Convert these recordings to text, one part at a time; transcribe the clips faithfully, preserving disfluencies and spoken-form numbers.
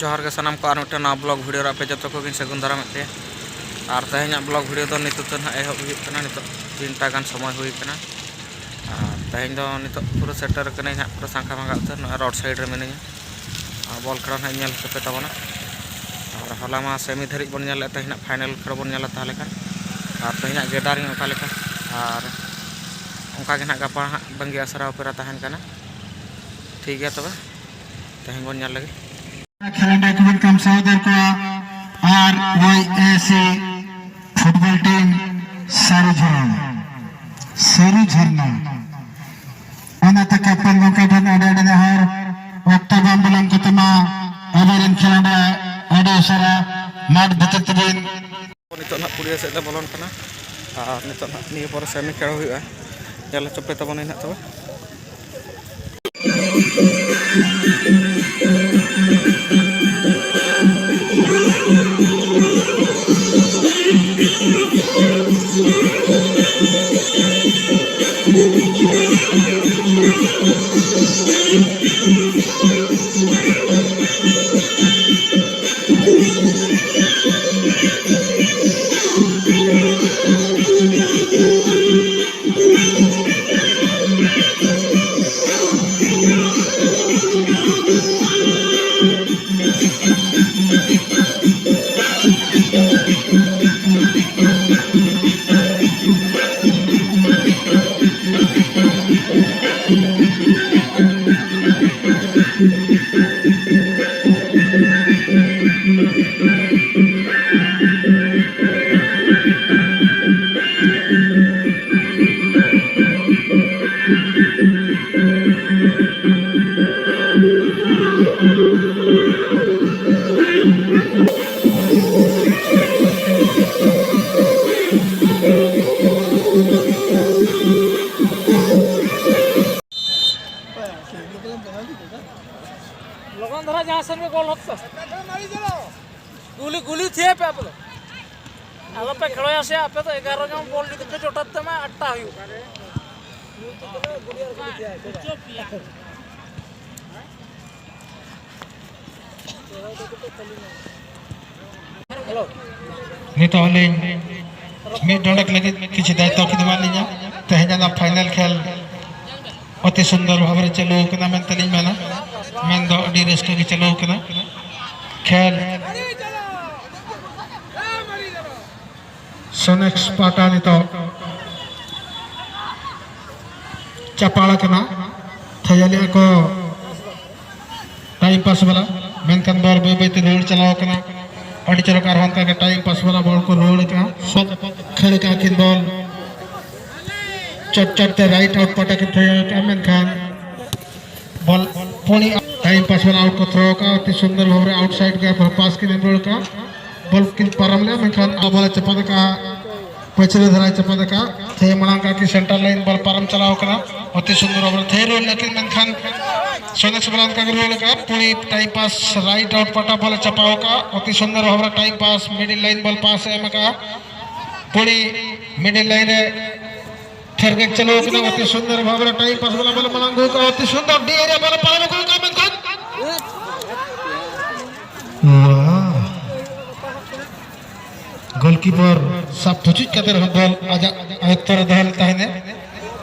ᱡᱚᱦᱟᱨ ᱜᱮ ᱥᱟᱱᱟᱢ ᱠᱚ, ᱟᱨ ᱢᱤᱫᱴᱟᱝ ᱱᱟᱣᱟ ᱵᱞᱚᱜ ᱵᱷᱤᱰᱤᱭᱳ ᱨᱮ ᱟᱯᱮ ᱡᱚᱛᱚ ᱠᱚᱜᱮᱧ ᱥᱟᱹᱜᱩᱱ ᱫᱟᱨᱟᱢᱮᱫ ᱯᱮᱭᱟ᱾ ᱟᱨ ᱛᱮᱦᱮᱧᱟᱜ ᱵᱞᱚᱜ ᱵᱷᱤᱰᱤᱭᱳ ᱫᱚ ᱱᱤᱛᱚᱜ ᱫᱚ ᱱᱟᱦᱟᱜ ᱮᱦᱚᱵ ᱦᱩᱭᱩᱜ ᱠᱟᱱᱟ᱾ ᱱᱤᱛᱚᱜ ᱛᱤᱱᱴᱟ ᱜᱟᱱ ᱥᱚᱢᱚᱭ ᱦᱩᱭ ᱠᱟᱱᱟ᱾ ᱟᱨ ᱛᱮᱦᱮᱧ ᱫᱚ ᱱᱤᱛᱚᱜ ᱯᱩᱨᱟᱹ ᱥᱮᱴᱮᱨ ᱠᱟᱹᱱᱟᱹᱧ ᱱᱟᱦᱟᱜ ᱯᱩᱨᱟᱹ ᱥᱟᱝᱠᱷᱟ ᱵᱷᱟᱸᱜᱟ ᱩᱛᱟᱹᱨ, ᱱᱚᱜᱼᱚᱭ ᱨᱳᱰ ᱥᱟᱭᱤᱰ ᱨᱮ ᱢᱤᱱᱟᱹᱧᱟ᱾ ᱟᱨ ᱵᱚᱞ ᱠᱷᱮᱞᱟ ᱱᱟᱦᱟᱜ ᱧᱮᱞ ᱦᱚᱪᱚ ᱯᱮ ᱛᱟᱵᱚᱱᱟ᱾ ᱟᱨ ᱦᱚᱞᱟ ᱢᱟ ᱥᱮᱢᱤ ᱫᱷᱟᱹᱨᱤᱡ ᱵᱚᱱ ᱧᱮᱞ ᱞᱮᱫ, ᱛᱮᱦᱮᱧ ᱱᱟᱦᱟᱜ ᱯᱷᱟᱭᱱᱮᱞ ᱠᱷᱮᱞ ᱵᱚᱱ ᱧᱮᱞᱟ ᱛᱟᱦᱚᱞᱮ ᱠᱷᱟᱱ᱾ ᱟᱨ ᱛᱮᱦᱮᱧᱟᱜ ᱜᱮᱫᱟᱨᱤᱝ ᱚᱠᱟ ᱞᱮᱠᱟ, ᱟᱨ ᱚᱱᱠᱟ ᱜᱮ ᱱᱟᱦᱟᱜ ᱜᱟᱯᱟ ᱦᱟᱸᱜ ᱵᱟᱝᱜᱮ ᱟᱥᱨᱟ ᱚᱯᱮᱨᱟ ᱛᱟᱦᱮᱱ ᱠᱟᱱᱟ᱾ ᱴᱷᱤᱠ ᱜᱮᱭᱟ ᱛᱚᱵᱮ, ᱛᱮᱦᱮᱧ ᱵᱚᱱ ᱧᱮᱞ ᱞᱮᱜᱮ᱾ ᱠᱷᱮᱞᱳᱰᱤᱭᱟᱹ ᱠᱚᱵᱚᱱ ᱠᱟᱢᱥᱟᱣ ᱫᱟᱨ ᱠᱚᱣᱟ ᱟᱨ ᱳᱣᱟᱭ ᱮ ᱥᱤ ᱯᱷᱩᱴᱵᱚᱞ ᱴᱤᱢ ᱥᱟᱹᱨᱩ ᱡᱷᱚᱨᱱᱟ, ᱥᱟᱹᱨᱩ ᱡᱷᱚᱨᱱᱟ᱾ ᱚᱱᱟᱛᱮ ᱠᱮᱯᱴᱮᱱ ᱜᱚᱢᱠᱮ ᱴᱷᱮᱱ ᱟᱹᱰᱤ ᱟᱹᱰᱤ ᱱᱮᱦᱚᱨ, ᱚᱠᱛᱚ ᱵᱟᱝ ᱵᱤᱞᱚᱢ ᱠᱟᱛᱮ ᱢᱟ ᱟᱵᱚᱨᱮᱱ ᱠᱷᱮᱞᱳᱰᱤᱭᱟᱹ ᱟᱹᱰᱤ ᱩᱥᱟᱹᱨᱟ ᱢᱟᱴᱷ ᱵᱷᱤᱛᱤᱨ ᱛᱮᱵᱤᱱ᱾ ᱱᱤᱛᱚᱜ ᱱᱟᱦᱟᱜ ᱯᱩᱲᱤᱭᱟᱹ ᱥᱮᱫ ᱞᱮ ᱵᱚᱞᱚᱱ ᱠᱟᱱᱟ᱾ ᱟᱨ ᱱᱤᱛᱚᱜ ᱱᱟᱦᱟᱜ ᱱᱤᱭᱟᱹ ᱯᱚᱨᱮ ᱥᱮᱢᱤ ᱠᱷᱮᱞ ᱦᱩᱭᱩᱜᱼᱟ, ᱧᱮᱞ ᱦᱚᱪᱚ ᱯᱮ ᱛᱟᱵᱚᱱᱟᱹᱧ ᱱᱟᱦᱟᱜ ᱛᱚᱵᱮ᱾ ᱞᱚᱜᱚᱱ ᱫᱷᱟᱨᱟ ᱡᱟᱦᱟᱸ ᱥᱮᱱ ᱜᱮ ᱜᱳᱞ ᱦᱚᱫ ᱯᱮ᱾ ᱜᱩᱞᱤ, ᱜᱩᱞᱤ ᱛᱷᱤᱭᱟᱹ ᱯᱮ ᱟᱯᱮ ᱫᱚ᱾ ᱟᱞᱚ ᱯᱮ ᱠᱷᱮᱞᱳᱭᱟ ᱥᱮ, ᱟᱯᱮ ᱫᱚ ᱮᱜᱟᱨᱚ ᱡᱚᱱ ᱵᱚᱞ ᱡᱩᱫᱤ ᱯᱮ ᱪᱚᱴᱟᱛ ᱛᱟᱢᱟ, ᱟᱴᱴᱟ ᱦᱩᱭᱩᱜᱼᱟ᱾ ᱱᱤᱛᱚᱜ ᱟᱹᱞᱤᱧ ᱢᱤᱫ ᱰᱚᱸᱰᱮᱠ ᱞᱟᱹᱜᱤᱫ ᱠᱤᱪᱷᱩ ᱫᱟᱭᱤᱛᱛᱚ ᱠᱤᱱ ᱮᱢᱟᱫ ᱞᱤᱧᱟ᱾ ᱛᱮᱦᱮᱧ ᱟᱱᱟᱜ ᱯᱷᱟᱭᱱᱮᱞ ᱠᱷᱮᱞ ᱚᱛᱤ ᱥᱩᱱᱫᱚᱨ ᱵᱷᱟᱵᱽ ᱨᱮ ᱪᱟᱹᱞᱩ ᱟᱠᱟᱱᱟ ᱢᱮᱱᱛᱮ ᱞᱤᱧ ᱢᱮᱱᱟ᱾ ᱢᱮᱱᱫᱚ ᱟᱹᱰᱤ ᱨᱟᱹᱥᱠᱟᱹ ᱜᱮ ᱪᱟᱹᱞᱩ ᱟᱠᱟᱱᱟ ᱠᱷᱮᱞ᱾ ᱥᱚᱱᱮᱠᱥ ᱯᱟᱦᱴᱟ ᱱᱤᱛᱚᱜ ᱪᱟᱯᱟᱲ ᱟᱠᱟᱱᱟ, ᱛᱷᱟᱹᱭᱟᱹ ᱞᱮᱫᱼᱟ ᱠᱚ ᱴᱟᱭᱤᱢ ᱯᱟᱥ ᱵᱟᱞᱟ, ᱢᱮᱱᱠᱷᱟᱱ ᱵᱚᱞ ᱵᱟᱹᱭ ᱵᱟᱹᱭ ᱛᱮ ᱨᱩᱣᱟᱹᱲ ᱪᱟᱞᱟᱣ ᱟᱠᱟᱱᱟ᱾ ᱟᱹᱰᱤ ᱪᱚᱨᱚᱠ ᱟᱨᱦᱚᱸ ᱚᱱᱠᱟ ᱜᱮ ᱴᱟᱭᱤᱢ ᱯᱟᱥ ᱵᱟᱞᱟ ᱵᱚᱞ ᱠᱚ ᱨᱩᱣᱟᱹᱲ ᱟᱠᱟᱫᱼᱟ᱾ ᱥᱚᱴ ᱠᱷᱟᱹᱲ ᱟᱠᱟᱫᱼᱟ ᱠᱤᱱ ᱵᱚᱞ᱾ ᱪᱚᱴ ᱪᱚᱴ ᱛᱮ ᱨᱟᱭᱤᱴ ᱟᱣᱩᱴ ᱯᱟᱦᱴᱟ ᱠᱤᱱ ᱛᱷᱟᱹᱭᱟᱹ ᱟᱠᱟᱫᱼᱟ, ᱢᱮᱱᱠᱷᱟᱱ ᱵᱚᱞ ᱯᱩᱱᱤ ᱴᱟᱭᱤᱢ ᱯᱟᱥ ᱵᱟᱞᱟ ᱟᱣᱩᱴ ᱠᱚ ᱛᱷᱨᱳ ᱟᱠᱟᱫᱼᱟ᱾ ᱚᱛᱤ ᱥᱩᱱᱫᱚᱨ ᱵᱷᱟᱵᱽ ᱨᱮ ᱟᱣᱩᱴᱥᱟᱭᱤᱰ ᱜᱮ ᱯᱟᱥ ᱠᱤᱱ ᱮᱢ ᱨᱩᱣᱟᱹᱲ ᱟᱠᱟᱫᱼᱟ᱾ ᱵᱚᱞ ᱠᱤᱱ ᱯᱟᱨᱚᱢ ᱞᱮᱫᱼᱟ, ᱢᱮᱱᱠᱷᱟᱱ ᱟᱵᱚ ᱞᱮ ᱪᱟᱯᱟᱫ ᱟᱠᱟᱫᱼᱟ᱾ ᱯᱟᱹᱪᱷᱞᱟᱹ ᱫᱷᱟᱨᱟᱭ ᱪᱟᱯᱟᱫ ᱟᱠᱟᱫᱼᱟ᱾ ᱛᱷᱟᱹᱭᱟᱹ ᱢᱟᱲᱟᱝ ᱠᱟᱜ ᱠᱤᱱ ᱥᱮᱱᱴᱟᱨ ᱞᱟᱭᱤᱱ ᱵᱚᱞ ᱯᱟᱨᱚᱢ ᱪᱟᱞᱟᱣ ᱟᱠᱟᱱᱟ᱾ ᱚᱛᱤ ᱥᱩᱱᱫᱚᱨ ᱵᱷᱟᱵᱽ ᱨᱮ ᱛᱷᱟᱹᱭᱟᱹ ᱨᱩᱣᱟᱹᱲ ᱞᱮᱫ ᱠᱤᱱ, ᱢᱮᱱᱠᱷᱟᱱ ᱥᱚᱱᱮᱠᱥ ᱵᱟᱞᱟ ᱚᱱᱠᱟ ᱜᱮ ᱨᱩᱣᱟᱹᱲ ᱟᱠᱟᱫᱼᱟ᱾ ᱯᱩᱱᱤ ᱴᱟᱭᱤᱢ ᱯᱟᱥ ᱨᱟᱭᱤᱴ ᱟᱣᱩᱴ ᱯᱟᱦᱴᱟ ᱵᱚᱞ ᱮ ᱪᱟᱯᱟᱣ ᱟᱠᱟᱫᱼᱟ᱾ ᱚᱛᱤ ᱥᱩᱱᱫᱚᱨ ᱵᱷᱟᱵᱽ ᱨᱮ ᱴᱟᱭᱤᱢ ᱯᱟᱥ ᱢᱤᱰᱤᱞ ᱞᱟᱭᱤᱱ ᱵᱚᱞ ᱯᱟᱥ ᱮ ᱮᱢ ᱟᱠᱟᱫᱼᱟ᱾ ᱯᱩᱱᱤ ᱢᱤᱰᱤᱞ ᱞᱟᱭᱤᱱ ᱨᱮ ᱴᱷᱮᱨ ᱜᱮ ᱪᱟᱹᱞᱩ ᱟᱠᱟᱱᱟ᱾ ᱚᱛᱤ ᱥᱩᱱᱫᱚᱨ ᱵᱷᱟᱵᱽ ᱨᱮ ᱴᱟᱭᱤᱢ ᱯᱟᱥ ᱵᱟᱞᱟ ᱵᱚᱞ ᱮ ᱢᱟᱲᱟᱝ ᱟᱹᱜᱩ ᱟᱠᱟᱫᱼᱟ᱾ ᱚᱛᱤ ᱥᱩᱱᱫᱚᱨ ᱰᱤ ᱮᱨᱤᱭᱟ ᱵᱚᱞ ᱮ ᱯᱟᱨᱚᱢ ᱟᱹᱜᱩ ᱟᱠᱟᱫᱼᱟ, ᱢᱮᱱᱠᱷᱟᱱ ᱜᱳᱞᱠᱤᱯᱟᱨ ᱥᱟᱵ ᱯᱩᱪᱩᱡ ᱠᱟᱛᱮ ᱨᱮᱦᱚᱸ ᱵᱚᱞ ᱟᱡᱟᱜ ᱟᱭᱚᱛᱛᱚ ᱨᱮ ᱫᱚᱦᱚ ᱞᱮ ᱛᱟᱦᱮᱸᱱᱟ᱾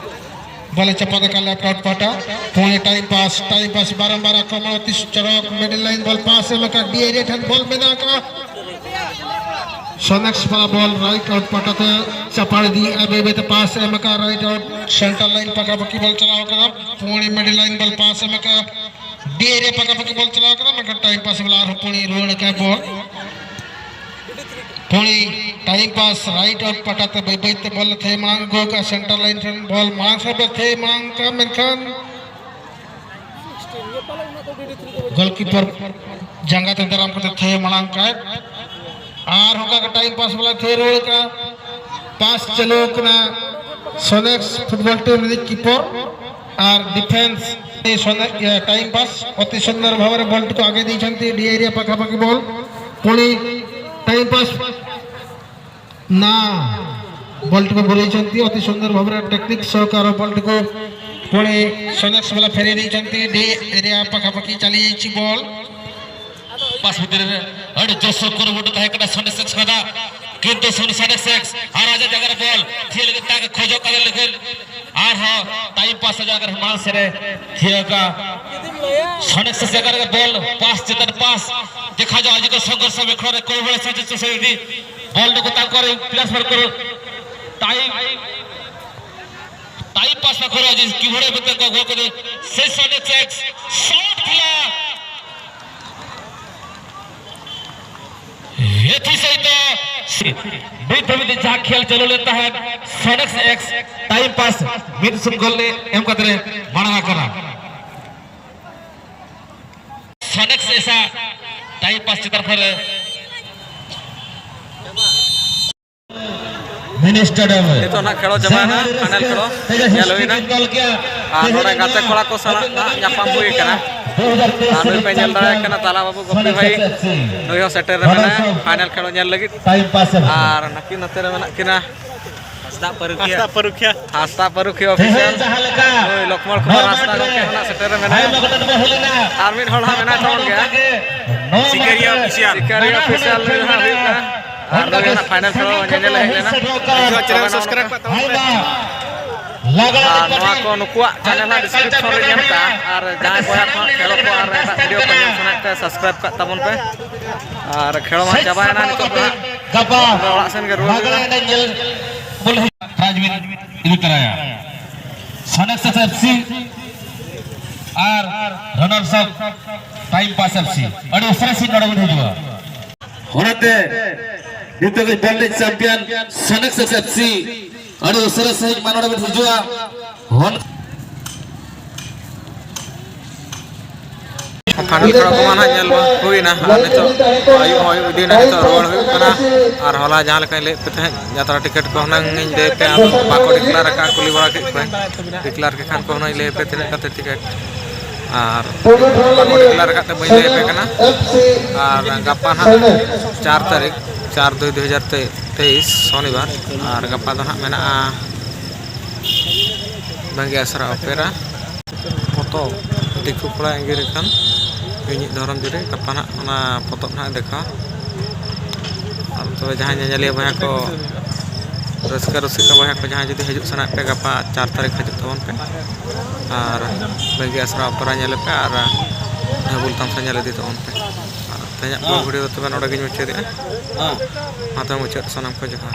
ᱵᱚᱞ ᱮ ᱪᱟᱯᱟᱫ ᱟᱠᱟᱫ ᱞᱮᱯᱷᱴ ᱟᱣᱩᱴ ᱯᱟᱦᱴᱟ᱾ Pune time pass, time pass ᱵᱟᱨᱚᱢᱵᱟᱨ ᱟᱠᱨᱚᱢᱚᱱ, ᱚᱛᱤ ᱪᱚᱨᱚᱠ ᱢᱤᱰᱤᱞ ᱞᱟᱭᱤᱱ ᱵᱚᱞ ᱯᱟᱥ ᱮᱢ ᱟᱠᱟᱫ, ᱰᱤ ᱮᱨᱤᱭᱟ ᱴᱷᱮᱱ ᱵᱚᱞ ᱢᱮᱱᱟᱜ ᱟᱠᱟᱫ᱾ ᱥᱚᱱᱮᱠᱥ ᱯᱟᱨᱟ ᱵᱚᱞ ᱨᱟᱭᱤᱴ ᱟᱣᱩᱴ ᱯᱟᱦᱴᱟ ᱛᱮ ᱪᱟᱯᱟᱲ ᱤᱫᱤᱭᱮᱫᱼᱟ, ᱵᱟᱹᱭ ᱵᱟᱹᱭ ᱛᱮ ᱯᱟᱥ ᱮᱢ ᱟᱠᱟᱫ, ᱨᱟᱭᱤᱴ ᱟᱣᱩᱴ ᱥᱮᱱᱴᱟᱨ ᱞᱟᱭᱤᱱ ᱯᱟᱠᱟᱯᱟᱠᱤ ᱵᱚᱞ ᱪᱟᱞᱟᱣ ᱟᱠᱟᱱᱟ᱾ ᱯᱩᱱᱮ ᱢᱤᱰᱤᱞ ᱞᱟᱭᱤᱱ ᱵᱚᱞ ᱯᱟᱥ ᱮᱢ ᱟᱠᱟᱫ, ᱰᱤ ᱮᱨᱤᱭᱟ ᱯᱟᱠᱟᱯᱟᱠᱤ ᱵᱚᱞ ᱪᱟᱞᱟᱣ ᱟᱠᱟᱱᱟ, ᱢᱮᱱᱠᱷᱟᱱ ᱴᱟᱭᱤᱢ ᱯᱟᱥ ᱵᱚᱞ ᱟᱨᱦᱚᱸ ᱯᱩᱱᱮ ᱨᱩᱣᱟᱹᱲ ᱟᱠᱟᱫ ᱵᱚᱞ᱾ ᱯᱩᱱᱤ ᱴᱟᱭᱤᱢ ᱯᱟᱥ ᱨᱟᱭᱤᱴ ᱟᱣᱩᱴ ᱯᱟᱦᱴᱟ ᱛᱮ ᱵᱟᱹᱭ ᱵᱟᱹᱭ ᱛᱮ ᱵᱚᱞ ᱛᱷᱟᱹᱭ ᱢᱟᱲᱟᱝ ᱟᱹᱜᱩ ᱟᱠᱟᱫ, ᱥᱮᱱᱴᱟᱨ ᱞᱟᱭᱤᱱ ᱴᱷᱮᱱ ᱵᱚᱞ ᱢᱟᱲᱟᱝ ᱥᱮᱫ ᱛᱷᱟᱹᱭ ᱢᱟᱲᱟᱝ ᱟᱠᱟᱫ, ᱢᱮᱱᱠᱷᱟᱱ ᱜᱳᱞᱠᱤᱯᱟᱨ ᱡᱟᱸᱜᱟ ᱛᱮ ᱫᱟᱨᱟᱢ ᱠᱟᱛᱮ ᱛᱷᱟᱹᱭ ᱢᱟᱲᱟᱝ ᱟᱠᱟᱫ᱾ ᱟᱨ ᱚᱱᱠᱟ ᱜᱮ ᱴᱟᱭᱤᱢ ᱯᱟᱥ ᱵᱚᱞ ᱛᱷᱟᱹᱭ ᱨᱩᱣᱟᱹᱲ ᱟᱠᱟᱫ᱾ ᱯᱟᱥ ᱪᱟᱹᱞᱩ ᱟᱠᱟᱱᱟ ᱥᱚᱱᱮᱠᱥ ᱯᱷᱩᱴᱵᱚᱞ ᱴᱤᱢ ᱨᱤᱱᱤᱡ ᱠᱤᱯᱚᱨ ᱟᱨ ᱰᱤᱯᱷᱮᱱᱥ ᱥᱚᱱᱮ-, ᱤᱭᱟᱹ, ᱴᱟᱭᱤᱢ ᱯᱟᱥ ᱚᱛᱤ ᱥᱩᱱᱫᱚᱨ ᱵᱷᱟᱵᱽ ᱨᱮ ᱵᱚᱞ ᱴᱤ ᱠᱚ ᱟᱜᱮ ᱤᱫᱤᱭ ᱪᱟᱱᱛᱤ ᱰᱤ ᱮᱨᱤᱭᱟ ᱯᱟᱠᱷᱟᱯᱟᱠᱷᱤ ᱵᱚᱞ ᱯᱩᱱᱤ ᱴᱟᱭᱤᱢ ᱯᱟᱥ ᱱᱟ ᱵᱚᱞ ᱴᱤ ᱠᱚ ᱜᱩᱨᱤᱭ ᱪᱟᱱᱛᱤ ଅତି ସୁନ୍ଦର ଭାବରେ ଟେକ୍ନିକ୍ ସହକାର ବଲ୍ ଟିକୁ ପୁଣି ସନେକ୍ସ ବାଲା ଫେରେଇ ଦେଇଛନ୍ତି ଡି ଏରିଆ ପାଖାପାଖି ଚାଲି ଯାଇଛି ବଲ୍। ᱯᱟᱥ ᱵᱷᱤᱛᱨᱤ ᱨᱮ ᱟᱹᱰᱤ ᱡᱳᱨᱥᱳᱨ ᱠᱩᱨᱩᱢᱩᱴᱩ ᱛᱟᱦᱮᱸ ᱠᱟᱱᱟ ᱥᱚᱱᱮᱠᱥ ᱠᱷᱚᱱᱟᱜ, ᱠᱤᱱᱛᱩ ᱥᱚᱱᱮᱠᱥ ᱟᱨ ᱟᱡᱟᱜ ᱡᱟᱭᱜᱟ ᱨᱮ ᱵᱚᱞ ᱛᱷᱤᱭᱟᱹ ᱞᱟᱹᱜᱤᱫ ᱛᱟᱠ ᱠᱷᱚᱡᱚᱜ ᱠᱟᱱᱟ, ᱞᱮᱠᱤᱱ ᱟᱨᱦᱚᱸ ᱴᱟᱭᱤᱢ ᱯᱟᱥ ᱡᱟᱭᱜᱟ ᱨᱮ ᱢᱟᱲᱟᱝ ᱥᱮᱫ ᱨᱮ ᱛᱷᱤᱭᱟᱹ ᱠᱟ ᱥᱚᱱᱮᱠᱥ ᱡᱟᱭᱜᱟ ᱨᱮ ᱵᱚᱞ ᱯᱟᱥ ᱪᱮᱛᱟᱱ ᱯᱟᱥ ᱫᱮᱠᱷᱟ ᱡᱟᱣ ᱟᱡ ᱠᱚ ᱥᱚᱝᱜᱷᱚᱨᱥ ᱢᱮᱠᱷᱲᱟ ᱨᱮ ᱠᱚᱭ ᱵᱚᱞ ᱥᱮ ᱪᱮᱫ ᱥᱮ ᱤᱫᱤ ᱵᱚᱞ ᱫᱚᱠᱚ ᱛᱟᱠᱚ ᱨᱮ ᱯᱞᱟᱥ ᱯᱟᱨ ᱠᱚᱨᱚ ᱴᱟᱭᱤᱢ ᱴᱟᱭᱤᱢ ᱯᱟᱥ ᱯᱟᱨ ᱠᱚᱨᱚ ᱡᱤᱥ ᱠᱤ ᱵᱚᱲᱮ ᱵᱮᱛᱮ ᱠᱚ ᱜᱚ ᱠᱚ ᱫᱮ ᱥᱮ ᱥᱚᱱᱮᱠᱥ ᱥᱚᱴ ᱠᱷᱮᱞᱟ ᱮᱛᱷᱤ ᱥᱟᱭᱤᱛ ᱱᱤᱛ ᱫᱷᱟᱹᱵᱤᱡ ᱛᱮ ᱡᱟᱦᱟᱸ ᱠᱷᱮᱞ ᱪᱟᱹᱞᱩ ᱞᱮᱱ ᱛᱟᱦᱮᱸᱫ, ᱥᱚᱱᱮᱠᱥ ᱮᱠᱥ ᱴᱟᱭᱤᱢ ᱯᱟᱥ ᱢᱤᱫ ᱥᱩᱢ ᱜᱳᱞ ᱮᱢ ᱠᱟᱛᱮ ᱨᱮ ᱢᱟᱲᱟᱝ ᱟᱠᱟᱱᱟ᱾ ᱥᱚᱱᱮᱠᱥ ᱮᱥᱟ ᱴᱟᱭᱤᱢ ᱯᱟᱥ ᱪᱮᱛᱟᱱ ᱠᱷᱚᱱ ᱨᱮ ᱢᱤᱱᱤ ᱥᱴᱮᱰᱤᱭᱟᱢ ᱨᱮ ᱱᱤᱛᱚᱜ ᱱᱟᱜ ᱠᱷᱮᱞᱳ ᱪᱟᱵᱟᱭᱮᱱᱟ, ᱯᱷᱟᱭᱱᱮᱞ ᱠᱷᱮᱞᱳ ᱧᱮᱞ ᱦᱩᱭᱱᱟ᱾ ᱟᱨ ᱱᱚᱰᱮ ᱜᱟᱛᱮ ᱠᱚᱲᱟ ᱠᱚ ᱥᱟᱞᱟᱜ ᱱᱟᱜ ᱧᱟᱯᱟᱢ ᱦᱩᱭ ᱟᱠᱟᱱᱟ᱾ ᱟᱨ ᱱᱩᱭ ᱯᱮ ᱧᱮᱞ ᱫᱟᱲᱮᱭᱟᱜ ᱠᱟᱱᱟ ᱛᱟᱞᱟ ᱵᱟᱹᱵᱩ ᱜᱳᱯᱤ ᱵᱷᱟᱭ, ᱱᱩᱭ ᱦᱚᱸ ᱥᱮᱴᱮᱨ ᱨᱮ ᱢᱮᱱᱟᱭᱟ ᱯᱷᱟᱭᱱᱮᱞ ᱠᱷᱮᱞᱳ ᱧᱮᱞ ᱞᱟᱹᱜᱤᱫ᱾ ᱟᱨ ᱱᱟᱹᱠᱤᱱ ᱱᱚᱛᱮ ᱨᱮ ᱢᱮᱱᱟᱜ ᱠᱤᱱᱟ ᱦᱟᱸᱥᱫᱟ ᱯᱟᱹᱨᱩᱠᱷᱤᱭᱟᱹ᱾ ᱦᱟᱸᱥᱫᱟ ᱯᱟᱹᱨᱩᱠᱷᱤᱭᱟᱹ ᱚᱯᱷᱤᱥᱤᱭᱟᱞ᱾ ᱱᱩᱭ ᱞᱚᱠᱷᱢᱚᱬ ᱠᱩᱢᱟᱨ ᱦᱟᱸᱥᱫᱟ ᱜᱚᱢᱠᱮ ᱦᱚᱸ ᱱᱟᱜ ᱥᱮᱴᱮᱨ ᱨᱮ ᱢᱮᱱᱟᱭᱟ᱾ ᱟᱨ ᱢᱤᱫ ᱦᱚᱲ ᱦᱟᱸᱜ ᱢᱮᱱᱟᱭ ᱛᱟᱵᱚᱱ ᱜᱮᱭᱟ᱾ ᱥᱤᱠᱟᱹᱨᱤᱭᱟᱹ ᱚᱯᱷᱤᱥᱤᱭᱟᱞ᱾ ᱥᱤᱠᱟᱹᱨᱤᱭᱟᱹ ᱚᱯᱷᱤᱥᱤᱭᱟᱞ ᱱᱩᱭ ᱫᱚ ᱦᱟᱸᱜ ᱦᱩᱭᱩᱜ ᱠᱟᱱᱟ᱾ ᱟᱨ ᱱᱩᱭ ᱫᱚ ᱱᱟᱜ ᱯᱷᱟᱭᱱᱮᱞ ᱠᱷᱮᱞᱳ ᱧᱮᱧᱮᱞ ᱦᱮᱡ ᱞᱮᱱᱟ᱾ ᱟᱨ ᱱᱚᱣᱟ ᱠᱚ ᱱᱩᱠᱩᱣᱟᱜ ᱪᱮᱱᱮᱞ ᱦᱟᱸᱜ ᱰᱤᱥᱠᱨᱤᱯᱥᱚᱱ ᱨᱮ ᱧᱮᱞ ᱠᱟᱜᱼᱟ᱾ ᱟᱨ ᱡᱟᱦᱟᱸᱭ ᱵᱚᱭᱦᱟ ᱠᱚ ᱦᱟᱸᱜ ᱠᱷᱮᱞᱳ ᱠᱚ ᱟᱨ ᱮᱴᱟᱜ ᱵᱷᱤᱰᱤᱭᱳ ᱠᱚ ᱧᱮᱞ ᱥᱟᱱᱟᱭᱮᱫ ᱯᱮ, ᱥᱟᱵᱥᱠᱨᱟᱭᱤᱵᱽ ᱠᱟᱜ ᱛᱟᱵᱚᱱ ᱯᱮ᱾ ᱟᱨ ᱠᱷᱮᱞᱳ ᱢᱟ ᱪᱟᱵᱟᱭᱮᱱᱟ, ᱱᱤᱛᱚᱜ ᱫᱚ ᱦᱟᱸᱜ ᱜᱟᱯᱟ ᱚᱲᱟᱜ ᱥᱮᱱ ᱜᱮ ᱨᱩᱣᱟᱹᱲ ᱦᱩᱭᱩᱜᱼᱟ᱾ ᱯᱨᱟᱭᱤᱡᱽ ᱵᱤᱱ ᱤᱫᱤ ᱛᱚᱨᱟᱭᱟ᱾ ᱥᱚᱱᱮᱠᱥ ᱮᱯᱷ ᱥᱤ ᱟᱨ ᱨᱟᱱᱟᱨᱥ ᱟᱯ ᱴᱟᱭᱤᱢ ᱯᱟᱥ ᱮᱯᱷ ᱥᱤ᱾ ᱟᱹᱰᱤ ᱩᱥᱟᱹᱨᱟ ᱥᱤᱴ ᱱᱚᱰᱮ ᱵᱤᱱ ᱦᱤᱡᱩᱜᱼᱟ᱾ ᱚᱱᱟᱛᱮ ᱱᱤᱛᱚᱜ ᱜᱮ ᱵᱚᱞ ᱮᱱᱮᱡ ᱪᱟᱢᱯᱤᱭᱟᱱ ᱥᱚᱱᱮᱠᱥ ᱮᱯᱷ ᱥᱤ ᱟᱹᱰᱤ ᱩᱥᱟᱹᱨᱟ ᱥᱟᱺᱦᱤᱡ ᱢᱟ ᱱᱚᱰᱮ ᱵᱤᱱ ᱦᱤᱡᱩᱜᱼᱟ᱾ ᱦᱚᱱ- ᱯᱷᱟᱭᱱᱮᱞ ᱠᱷᱮᱞ ᱠᱚᱢᱟ ᱱᱟᱦᱟᱜ ᱧᱮᱞ ᱵᱟᱝ ᱦᱩᱭᱱᱟ, ᱟᱨ ᱱᱤᱛᱚᱜ ᱟᱹᱭᱩᱵ ᱦᱚᱸ ᱟᱹᱭᱩᱵ ᱤᱫᱤᱭᱮᱱᱟ, ᱱᱤᱛᱚᱜ ᱨᱩᱣᱟᱹᱲ ᱦᱩᱭᱩᱜ ᱠᱟᱱᱟ᱾ ᱟᱨ ᱦᱚᱞᱟ ᱡᱟᱦᱟᱸ ᱞᱮᱠᱟᱧ ᱞᱟᱹᱭᱮᱫ ᱯᱮ ᱛᱟᱦᱮᱸᱫ, ᱡᱟᱛᱨᱟ ᱴᱤᱠᱤᱴ ᱠᱚ ᱦᱩᱱᱟᱹᱝ ᱤᱧ ᱞᱟᱹᱭ ᱯᱮ, ᱟᱫᱚ ᱵᱟᱠᱚ ᱰᱤᱠᱞᱮᱭᱟᱨ ᱟᱠᱟᱫᱼᱟ, ᱠᱩᱞᱤ ᱵᱟᱲᱟ ᱠᱮᱫ ᱠᱚᱣᱟᱧ᱾ ᱰᱤᱠᱞᱮᱭᱟᱨ ᱠᱮᱫ ᱠᱷᱟᱱ ᱠᱚ ᱦᱩᱱᱟᱹᱝ ᱞᱟᱹᱭ ᱯᱮ ᱛᱤᱱᱟᱹᱜ ᱠᱟᱛᱮ ᱴᱤᱠᱤᱴ, ᱟᱨ ᱵᱟᱠᱚ ᱰᱤᱠᱞᱮᱭᱟᱨ ᱟᱠᱟᱫ ᱛᱮ ᱵᱟᱹᱧ ᱞᱟᱹᱭ ᱯᱮ ᱠᱟᱱᱟ᱾ ᱟᱨ ᱜᱟᱯᱟ ᱱᱟᱦᱟᱜ ᱪᱟᱨ ᱛᱟᱹᱨᱤᱠᱷ, ᱪᱟᱨ ᱫᱩᱭ ᱫᱩ ᱦᱟᱡᱟᱨ ᱛᱮᱭᱤᱥ, ᱥᱚᱱᱤᱵᱟᱨ, ᱟᱨ ᱜᱟᱯᱟ ᱫᱚ ᱱᱟᱦᱟᱜ ᱢᱮᱱᱟᱜᱼᱟ ᱵᱟᱝᱜᱮ ᱟᱥᱨᱟ ᱚᱯᱮᱨᱟ᱾ ᱯᱚᱛᱚᱵ, ᱫᱤᱠᱩ ᱠᱚᱲᱟ ᱮᱸᱜᱮᱞ ᱟᱠᱟᱱ᱾ ᱤᱧᱤᱡ ᱫᱷᱚᱨᱚᱢ ᱡᱩᱨᱤ ᱜᱟᱯᱟ ᱱᱟᱦᱟᱜ ᱚᱱᱟ ᱯᱚᱛᱚᱵ ᱱᱟᱦᱟᱜ ᱫᱮᱠᱷᱟᱣᱟ᱾ ᱟᱨ ᱛᱚᱵᱮ ᱡᱟᱦᱟᱸᱭ ᱧᱮᱧᱮᱞᱤᱭᱟᱹ ᱵᱚᱭᱦᱟ ᱠᱚ, ᱨᱟᱹᱥᱠᱟᱹ ᱨᱩᱥᱤᱠᱟ ᱵᱚᱭᱦᱟ ᱠᱚ, ᱡᱟᱦᱟᱸᱭ ᱡᱩᱫᱤ ᱦᱤᱡᱩᱜ ᱥᱟᱱᱟᱭᱮᱫ ᱯᱮ, ᱜᱟᱯᱟ ᱪᱟᱨ ᱛᱟᱹᱨᱤᱠᱷ ᱦᱤᱡᱩᱜ ᱛᱟᱵᱚᱱ ᱯᱮ᱾ ᱟᱨ ᱵᱷᱟᱹᱜᱤ ᱟᱥᱲᱟ ᱚᱯᱮᱨᱟ ᱧᱮᱞ ᱯᱮ ᱟᱨ ᱰᱷᱟᱹᱵᱩᱞ ᱛᱟᱢᱥᱟ ᱧᱮᱞ ᱤᱫᱤ ᱛᱟᱵᱚᱱ ᱯᱮ᱾ ᱟᱨ ᱛᱮᱦᱮᱧᱟᱜ ᱵᱷᱤᱰᱤᱭᱳ ᱫᱚ ᱛᱚᱵᱮ ᱱᱚᱰᱮ ᱜᱤᱧ ᱢᱩᱪᱟᱹᱫᱮᱜᱼᱟ᱾ ᱢᱟ ᱛᱚᱵᱮ ᱢᱩᱪᱟᱹᱫ ᱥᱟᱱᱟᱢ ᱠᱚ ᱡᱚᱦᱟᱨ᱾